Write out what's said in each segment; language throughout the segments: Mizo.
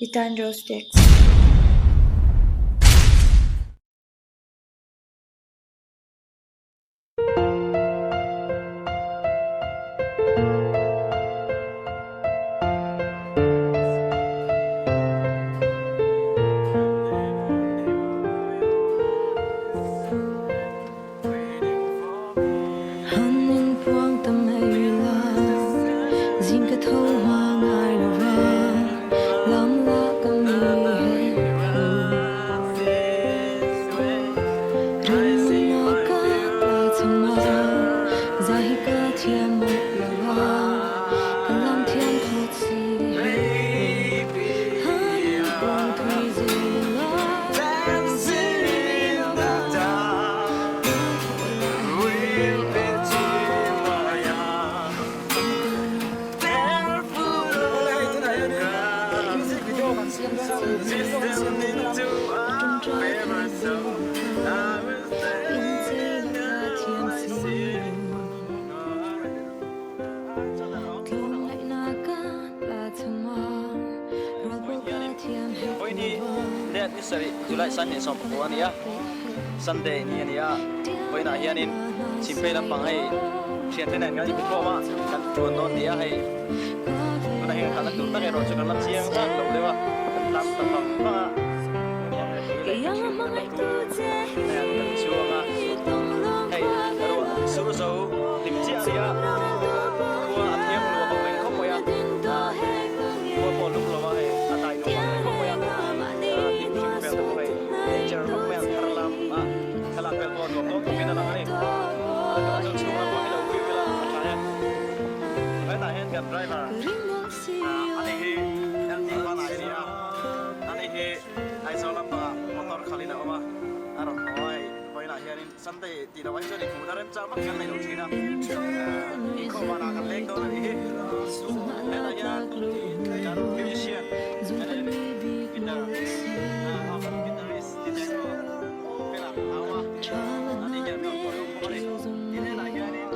I tan Rose Tex. Ni sarih July sangni 14 a ni a, Sunday ni a ni a, vawiinah hianin Chhimphei lampang hei thiante nen kan inbikhawm a, kan tuan dawn ni a hei tunah hian khalhna tur tak erawh chu kan la chiang zat lo deuh a, kan tlang ta vang vang a, kan chuang a, hei ruah sur zo hlim chiah a ni a, khua a thiang luah bawk reng khawp mai a, khua pawh lum lo a hei a dai nuam ang reng khawp mai a, hnim hring vel te pawh hei nature vak mai ang thar lam a thlalak vel pawh nuam dawn khawpin a lang a ni, tunah chuan chhung lam pawh hi lo view ila a tha e, hetah hian kan driver ani hi LT Vanai a ni a, ani hi Aizawl lampangah motor khalhin a awm a, a rawn haw a hei vawiinah hianin Sunday tih loh ai chuan inhmuhna remchang vak kan nei lo thin a, inkhawm vanah kan leng dawn a nih hi. Hetah hian kan musician guitar guitarist ti teh pawh Fela a awm a, ani hian rawn pawh lum bawk a ni. Tin hetah hianin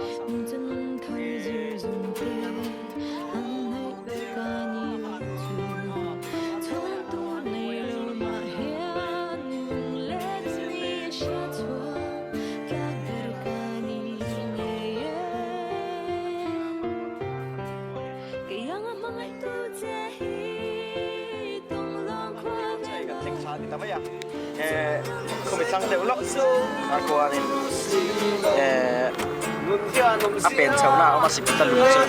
Khumi chang deuh lawk a khuanin a pen chhohna a awm a Siputa lung chu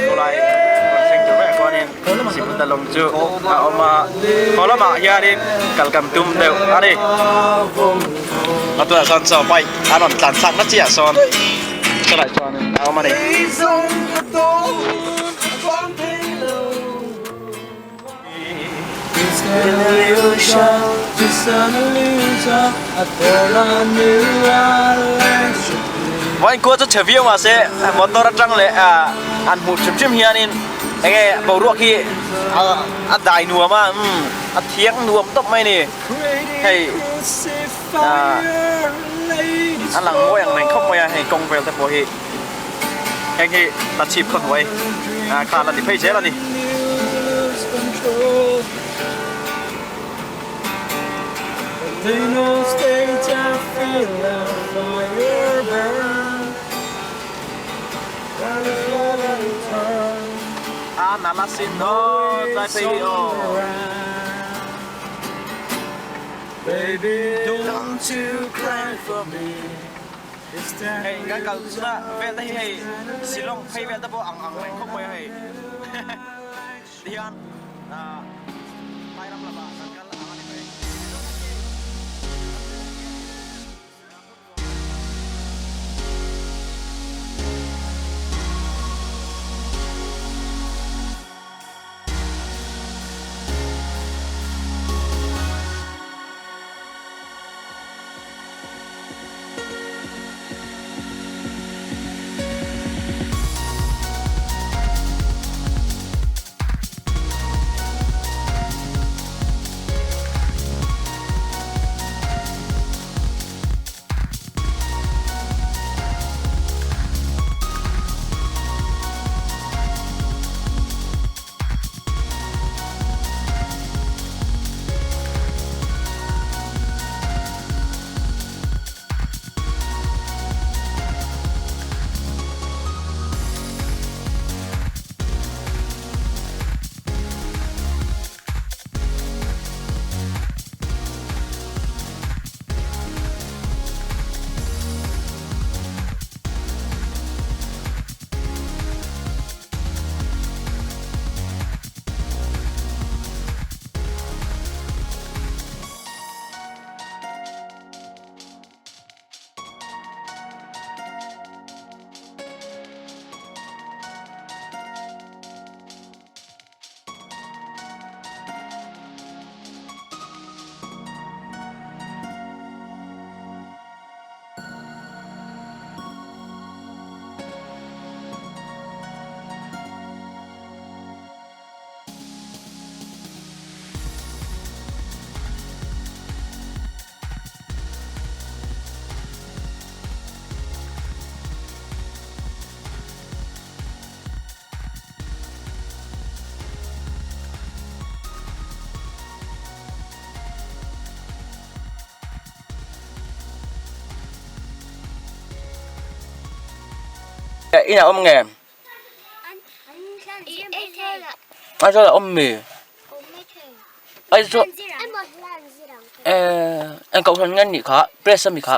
khawlai rawn thleng tur vekah khuanin Siputa lung chu a awm a haw lamah hianin kal kan tum deuh a ni a tunah sawn chaw bike a rawn tlan thlak na chiah sawn chulaiah chuanin a awm a ni. Vawiin khua chu chhe viau mahse motor atang leh an hmuh hrim hrim hianin enge boruak hi a dai nuam a umm a thiang nuam tawp mai a ni hei a lang mawi ang reng khawp mai a hei kawng vel te pawh hi. Heng hi Tachhip khaw hnuai khan a ni phei zel a ni. A nala sin aw tlai phei hi aw. Hei kan kal chuna vel te hi hei Shillong phei vel te pawh ang ang reng khawp mai a hei tihian ah phai ram lamah kan kal ang a ni mai. inah awm nge? Aizawl ah awm mi? Aizawl eng kohhran nge nih kha press ami kha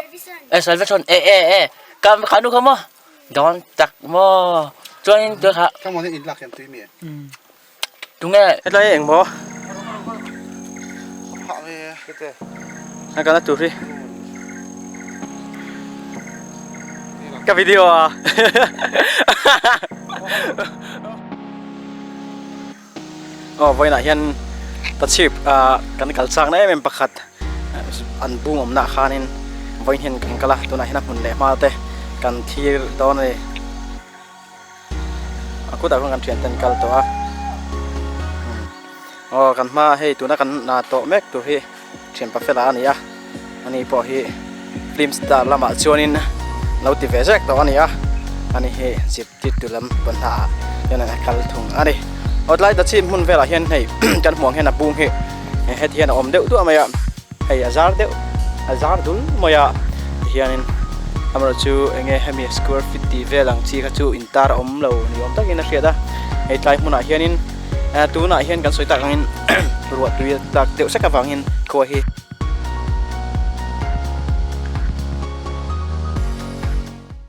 e salvation e e e ka kha nu kha maw dawn tak maw chuanin tui kha tunge hetlai eng maw a kalna tur hi ka video a aw vawiinah hian tachhip ah kan kal chakna em em pakhat an bung awmna ah khanin vawiin hian kan kal a tunah hian a hmun leh hma te kan thlir dawn a ni. A kutah khan kan thian ten kal tawh a aw kan hma hei tuna kan hna tawh mek tur hi thian pa fela a ni a ani pawh hi film star lamah chuanin lo ti ve zek tawh a ni a ani hi zip tir tu lam pawn hnaah hian a kal thung a ni aw tlai ta chhip hmun velah hian hei kan hmuh ang hian a bung hi heti hian a awm deuh duah mai a. Hei a zar deuh a zar dul mai a tihianin amaherawhchu chu enge hemi square feet tih vel ang chi kha chu intar a awm lo ni awm takin a hriat a hei tlai hmunah hianin tunah hian kan sawi tak angin ruah tui a tlak deuh sek avangin khua hi.